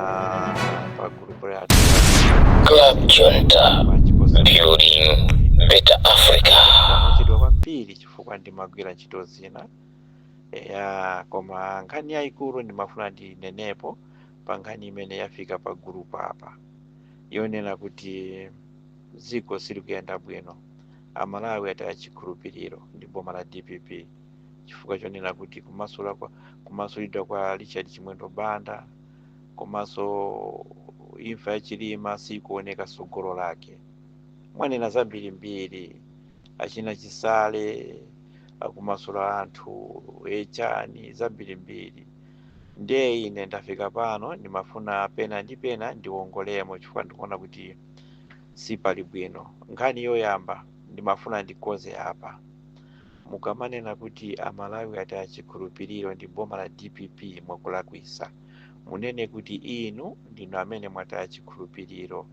Pa group yathu. Club Junta, Bwanji kosa? Building Better Africa. Ndamachedwa kwambiri chifukwa ndimagwira ntchito zina ya, koma nkhani yayikulu ndimafuna ndinenepo pa nkhani imene yafika pa group apa, yonena kuti dziko silikuyenda bwino, Amalawi ataya chikhulupiriro ndi boma la DPP chifukwa chonena kuti kumasulidwa kwa Richard Chimwendo Banda komanso imfa ya Chilima sikuoneka tsogolo lake. Mwanena zambirimbiri, achina Chisale akumasula anthu echani, zambirimbiri. Ndiye ine ndafika pano, ndimafuna pena ndi pena ndiwongolemo chifukwa ndikuona kuti sipali bwino. Nkhani yoyamba ndimafuna ndikonze apa: mukamanena kuti Amalawi ataya chikhulupiriro ndi boma la DPP, mwakulakwisa. Munene kuti inu ndinu amene mwataya chikhulupiriro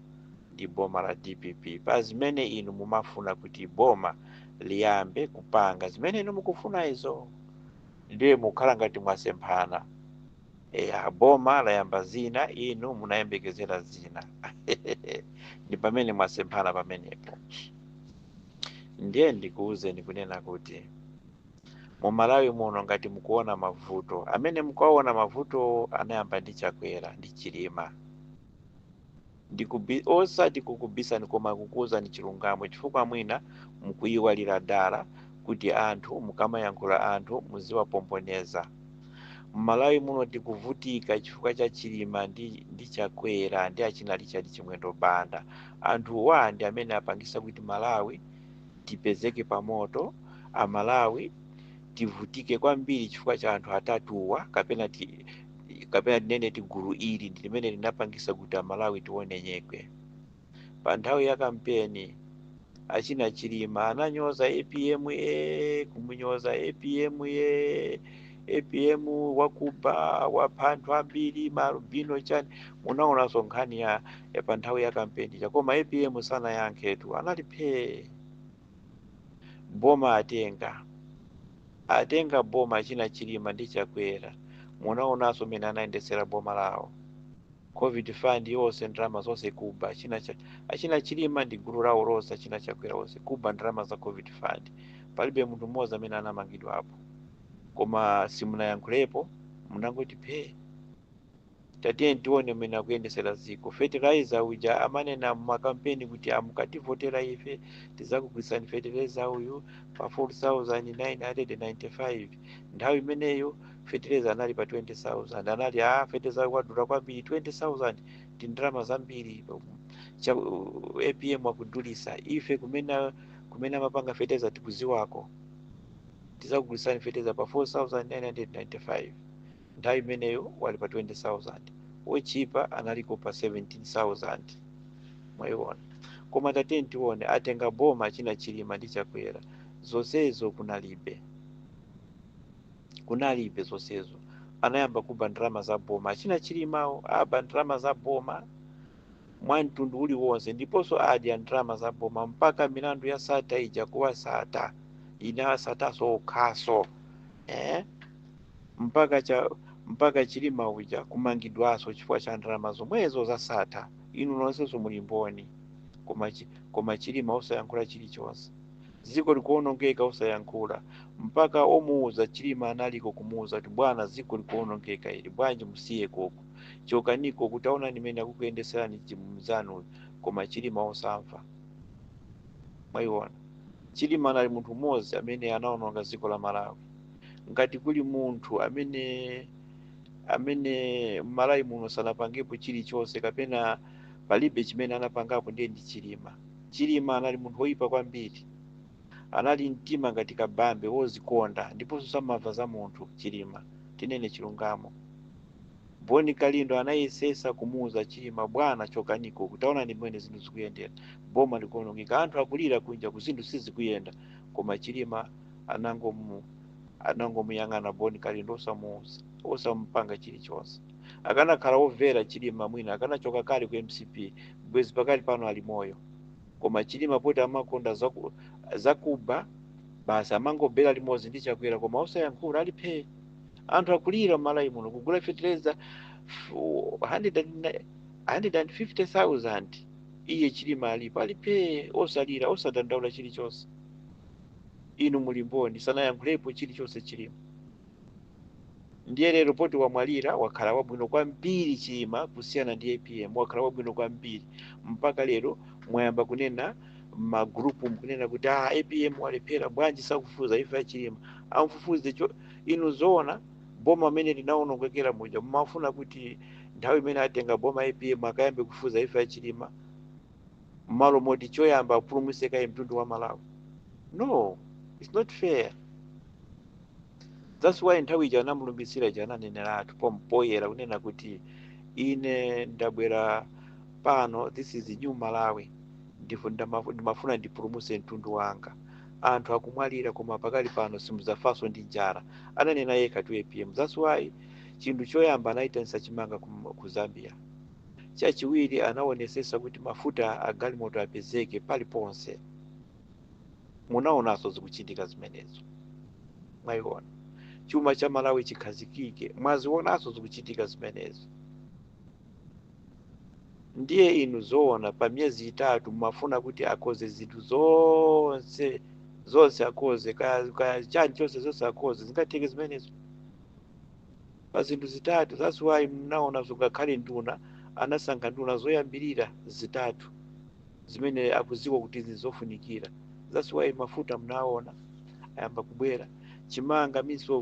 ndi boma la DPP pa zimene inu mumafuna kuti boma liyambe kupanga, zimene inu mukufuna izo. Ndiye mukhala ngati mwasemphana. Eya, boma layamba zina, inu munayembekezera zina, ndi pamene mwasemphana pamenepo. Ndiye ndikuwuzeni kunena kuti mu Malawi muno, ngati mukuona mavuto amene mukuwaona, mavuto anayamba ndi Chakwera ndi Chilima. Osati kukubisani koma kukuwuzani chilungamo, chifukwa mwina mukuyiwalira dala kuti anthu mukamayankhula anthu muziwapomponeza. Mmalawi muno tikuvutika chifukwa cha Chilima ndi Chakwera ndi achina Richard Chimwendo Banda. Anthuwa ndi amene apangisa kuti Malawi tipezeke pamoto, Amalawi tivutike kwambiri chifukwa cha anthu atatuwa, kapena tinene ti gulu ili ndi limene linapangisa kuti Amalawi tione nyekwe. Pa nthawi ya kampeni achina Chilima ananyoza APM, e kumunyoza APM, e APM wakuba, wapha anthu ambiri, maalubino, chani. Munaonanso nkhani ya pa nthawi ya kampeni cha, koma APM sanayankhetu, anali phee. Boma atenga boma achina Chilima ndi Chakwera, munaonanso mmene anayendesera boma lawo. COVID fund yonse, ndalama zonse kuba. Achina Chilima ndi gulu lawo lonse, achina Chakwera onse kuba ndalama za COVID fund. Palibe munthu mmodzi amene anamangidwapo, koma simunayankhulepo, munangoti phee. Tatiye tione mmene akuyendesera dziko. Fertilizer uja amanena mumakampeni kuti amukativotera ife tizakugulitsani fertilizer uyu pa 4995. Nthawi imeneyo fertilizer anali pa 20,000. Anali a fertilizer wadula kwambiri, 20,000 ndi ndalama zambiri, cha APM akudulisa. Ife kumene amapanga fertilizer tikuziwako, tizakugulitsani fertilizer pa 4995. Nthawi imeneyo wali pa 20,000, wochipa analiko pa 17,000. Mwayiona? Koma tatiye tione, atenga boma china Chilima ndi Chakwera, zonsezo kunalibe, kunalibe zonsezo. Anayamba kuba ndalama za boma achina Chilimawo, aba ndalama za boma mwa mtundu uliwonse, ndiponso adya ndalama za boma mpaka milandu ya Sattar ija kuwasata, inawasataso okhaso, eh? Mpaka Chilima uja kumangidwaso chifukwa cha ndalama zomwezo za Sattar. Inu nonsenso muli mboni. Koma Chilima osayankhula chilichonse, dziko likuonongeka osayankhula, mpaka omuuza Chilima analiko kumuuza kuti, "Bwana, dziko likuonongeka ili, bwanji musiye koko, chokaniko, kuti aonani mmene akukuyendeserani chimzanu." Koma Chilima osamva. Mwayiona? Chilima anali munthu mmodzi amene anaononga dziko la Malawi. Ngati kuli munthu amene Mmalawi muno sanapangepo chilichonse kapena palibe chimene anapangapo, ndiye ndi Chilima. Chilima anali munthu woyipa kwambiri, anali mtima ngati kabambe, wozikonda, ndiponso samamva za munthu Chilima. Tinene chilungamo. Boni Kalindo anayesesa kumuuza Chilima, "Bwana, chokaniko, kutaona ndi mmene zinthu zikuyendera, boma likuonongeka, anthu akulira kunja ku, zinthu sizikuyenda." Koma Chilima anangomuyang'ana Boni Kalindo, osamuuza, osamupanga chilichonse. Akanakhala womvera Chilima, mwina akanachoka kale ku MCP, bwezi pakali pano ali moyo. Koma Chilima poti amakonda zakuba basi, amangobera limodzi ndi Chakwera koma osayankhula, ali phee. Anthu akulira m'Malawi muno, kugula fertilizer 150,000. Iye Chilima alipo, alipe, osalira, osadandaula chilichonse. Inu muli mboni, sanayankhulepo chilichonse Chilima. Ndiye lero poti wamwalira, wakhala wabwino kwambiri Chilima kusiyana ndi APM, wakhala wabwino kwambiri mpaka lero mwayamba kunena magrupu, mkunena kuti, "Ah, APM walephera bwanji, sakufufuza imfa ya Chilima." Amfufuze cho inu? Zoona, boma amene linawonongekera muja, mumafuna kuti nthawi imene atenga boma APM akayambe kufufuza imfa ya Chilima, mmalo moti choyamba apulumutse kaye mtundu wa Malawi? No, it's not fair. That's why nthawi ija anamulumbitsira ija, ananeneratu pompoyera kunena kuti, "Ine ndabwera pano, this is new Malawi, ndipo ndimafuna ndipulumutse mtundu wanga. Anthu akumwalira, koma pakali pano simudzafanso ndi njala." Ananena yekha tu APM. That's why chinthu choyamba anayitanisa chimanga ku Zambia. Chachiwiri, anaonesesa kuti mafuta a galimoto apezeke paliponse. Munaonanso zikuchitika zimenezo, mwayiona. Chuma cha Malawi chikhazikike, mwazionanso zikuchitika zimenezo. Ndiye inu zoona, pa miyezi 3 mumafuna kuti akhoze zinthu zonse zonse, akhoze kaya kaya chani chonse zonse akhoze? Zingatheke zimenezo pa zinthu 3? That's why mnaona ngakhale nduna, anasankha nduna zoyambirira zitatu zimene akuziwa kuti zizofunikira. That's why mafuta mnaona ayamba kubwera, chimanga, Minister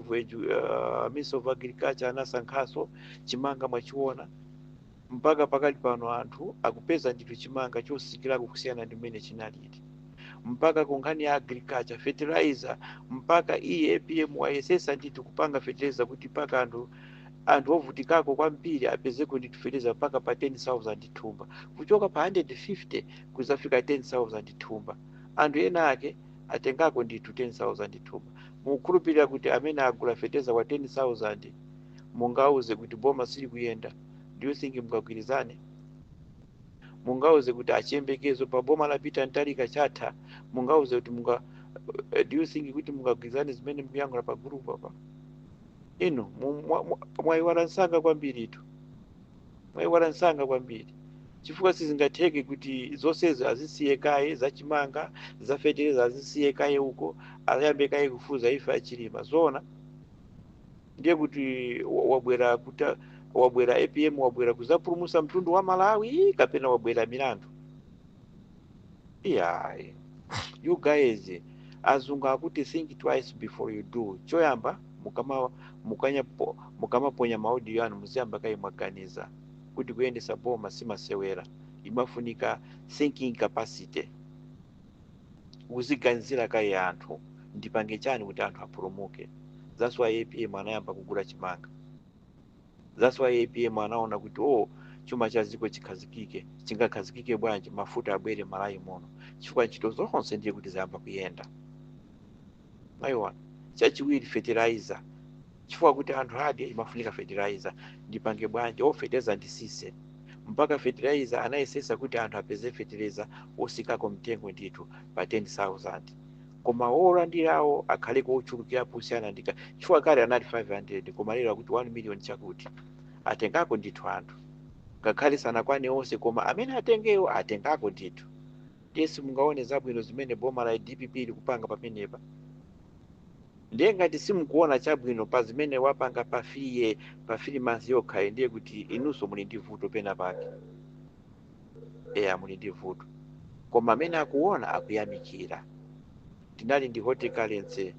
of Agriculture anasankhaso chimanga, mwachiona. Mpaka pakali pano anthu akupeza ndithu chimanga chosikirako kusiyana ndi mmene chinalili. Mpaka ku nkhani ya agriculture, fertilizer, mpaka iye APM wayesesa ndithu kupanga fertilizer kuti mpaka anthu ovutikako kwambiri apezeko ndithu fertilizer mpaka pa 10,000 thumba, kuchoka pa 150 kuzafika 10,000 thumba. Anthu ena ake atengako ndithu 10,000 thumba. Mukukhulupirira kuti amene agula fertilizer wa 10,000 mungauze kuti boma silikuyenda? Do you think mungagwirizane? Mungauze kuti achiyembekezo pa boma lapita Mutharika chatha? Mungauze kuti munga do you think kuti mungagwirizane zimene mukuyankhula pa group apa? Inu mwayiwala msanga kwambiritu, mwayiwala msanga kwambiri, chifukwa sizingatheke kuti zonsezi azisiye kaye, zachimanga, zafetereza, azisiye kaye uko, ayambe kaye kufufuza imfa ya Chilima. Zoona, ndiye kuti wabwera kuta wabwera APM, wabwera kuzapulumutsa mtundu wa Malawi kapena wabwera milandu? Iyayi, you guys, azungu akuti, "Think twice before you do." Choyamba mukamaponya ma audio anu, muziyamba kaye mwaganiza kuti kuyendesa boma simasewera, imafunika thinking capacity, kuziganizira kaye anthu, ndipange chani kuti anthu apulumuke. That's why APM anayamba kugula chimanga. That's why APM anaona kuti, oh, chuma cha dziko chikhazikike. Chingakhazikike bwanji? Mafuta abwere Malawi muno, chifukwa ntchito zonse ndiye kuti zayamba kuyenda, mwayiona. Chachiwiri, fertilizer, chifukwa kuti anthu adye imafunika fertilizer. Ndipange bwanji? O, fertilizer ndisise. Mpaka fertilizer anayesesa kuti anthu apeze fertilizer osikako mtengo ndithu pa 10,000, koma wolandirawo akhaleko ochulukirapo kusiyana ndika, chifukwa kale anali 500, koma lero akuti 1 million. Chakuti atengako ndithu anthu, ngakhale sanakwane onse, koma amene atengewo atengako ndithu. Ndiye simungaone zabwino zimene boma la DPP likupanga pamenepa? Ndiye ngati simukuona chabwino pa zimene wapanga pa fiye pa 3 months yokha, ndiye kuti inunso muli ndi vuto pena pake. Eya, muli ndi vuto, koma amene akuona akuyamikira. Tinali ndi Hot Current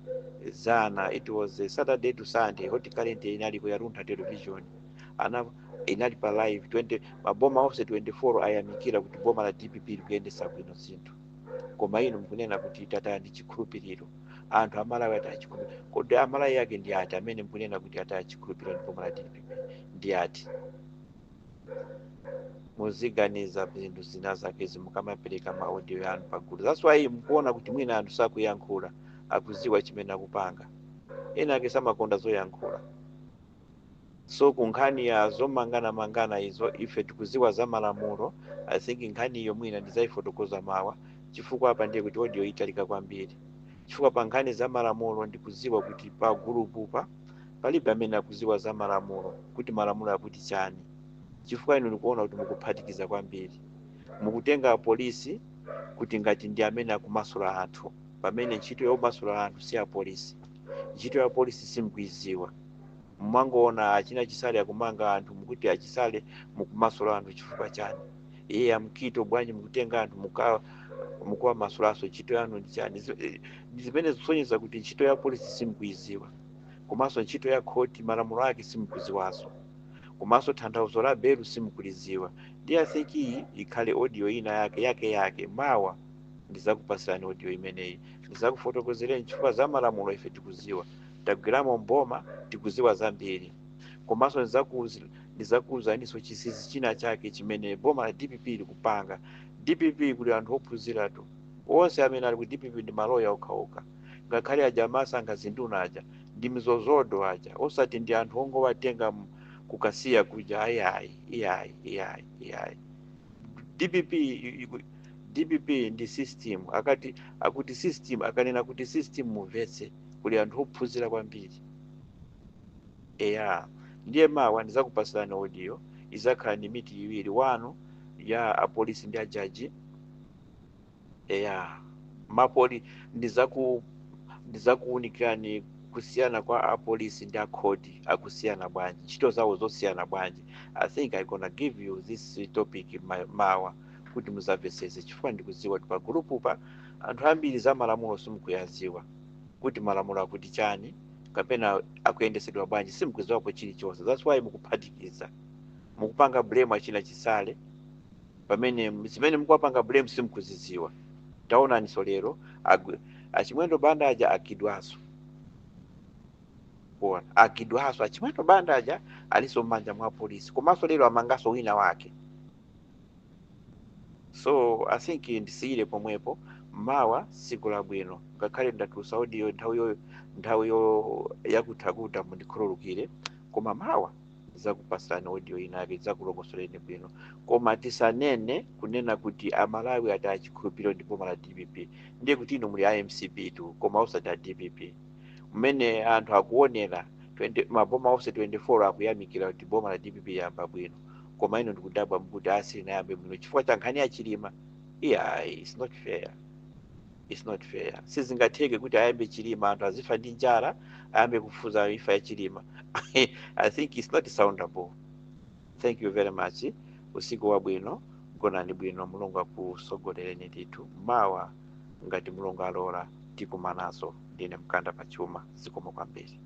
zana, it was a Saturday to Sunday. Hot Current inali ku Yaluntha Television, ana inali pa live 20. Maboma onse 24 ayamikira kuti boma la DPP likuyendesa bwino zinthu, koma inu mukunena kuti tataya ndi chikhulupiriro, anthu Amalawi ataya chikhulupiriro. Kodi Amalawi yake ndi ati amene mukunena kuti ataya chikhulupiriro ndi boma la DPP? Ndi ati? Muziganiza zinthu zina zake mukamapereka ma audio yanu pagulu. That's why mukuona kuti mwina anthu sakuyankhula, akuziwa chimene akupanga. Ena ake samakonda zoyankhula. So ku nkhani ya zomanganamangana izo, ife tikuziwa za malamulo. I think nkhani iyo mwina ndizayifotokoza mawa, chifukwa apa ndiye kuti audio italika kwambiri, chifukwa pa nkhani za malamulo ndikuziwa kuti pa gulupu pa Palibe amene akuziwa za malamulo, kuti malamulo akuti chani, chifukwa inu ndikuona kuti mukuphatikiza kwambiri. Mukutenga apolisi kuti ngati ndi amene akumasula anthu, pamene ntchito yomasula anthu si apolisi. Ntchito ya polisi simukuiziwa. Mmangoona achina Chisale akumanga anthu, mukuti achisale mukumasula anthu chifukwa chani? Iye amkito bwanji mukutenga anthu mukuwamasulaso? Ntchito yanu ndi chani? Ndi zimene zikusonyeza kuti ntchito ya polisi simukuiziwa, komanso ntchito ya khoti, malamulo ake simukuziwaso, komanso tanthauzo la belu simukuliziwa. Ndi I think iyi ikhale audio ina yake yake yake. Mawa ndizakupasirani audio imeneyi, ndizakufotokozereni, chifukwa za malamulo ife tikuziwa, tagwiramo mboma, tikuziwa zambiri. Komanso ndizakuwuzaninso chinsinsi china chake chimene boma la DPP likupanga. DPP kuli anthu ophunziratu. Onse amene ali ku DPP ndi maloya okhaokha. Ngakhale aja amasankha zinduna aja ndi mizozodo aja, osati ndi anthu ongowatenga kukasiya kuja. Ayi, iyayi, iyayi, iyayi. DPP DPP ndi system. Akati akuti system, akanena kuti system, mumvetse, kuli anthu ophunzira kwambiri. Eya, ndiye mawa ndizakupasirani audio, izakhala ndi miti iwiri, wanu ya apolisi ndi ajaji. Eya, mapoli ndizakuwunikirani kusiyana kwa apolisi ndi akhoti, akusiyana bwanji, ntchito zawo zosiyana bwanji. I think I gonna give you this topic mawa kuti muzamvetsetse, chifukwa ndikudziwa kuti pa group pa anthu ambiri za malamulo simukuyaziwa, kuti malamulo akuti chani kapena akuyendesedwa bwanji, simukuziwapo chilichonse. That's why mukuphatikiza, mukupanga blame achina Chisale pamene zimene mukuwapanga blame simukuziziwa. Taonaninso lero achimwendo Banda aja agidwaso, kuona agidwaso. Achimwendo Banda aja alinso m'manja mwa polisi, komanso lero amangaso wina wake. So I think ndisiyire pomwepo. Mawa siku labwino. Ngakhale ndatulusa audio nthawi yo yakuthakuta, mundikhululukire, koma mawa ndizakupasani audio ina yake, ndizakulongosoleni bwino. Koma tisanene kunena kuti Amalawi ati achikhulupiriro ndi boma la DPP, ndiye kuti inu muli iMCP tu, koma osati a DPP. Mmene anthu akuonera 20, maboma onse 24 akuyamikira kuti boma la DPP yamba bwino, koma ino ndikudabwa mukuti asilinayambe bwino chifukwa cha nkhani ya Chilima. Iyayi, it's not fair, it's not fair. Sizingatheke kuti ayambe Chilima, anthu azifa ndi njala, ayambe kufuza imfa ya Chilima. I think it's not soundable. Thank you very much. Usiku wabwino, gonani bwino, Mulungu akusogolereni ndithu. Mawa ngati Mulungu alola tikumananso. Ndine Mkanda Pachuma, zikomo kwambiri.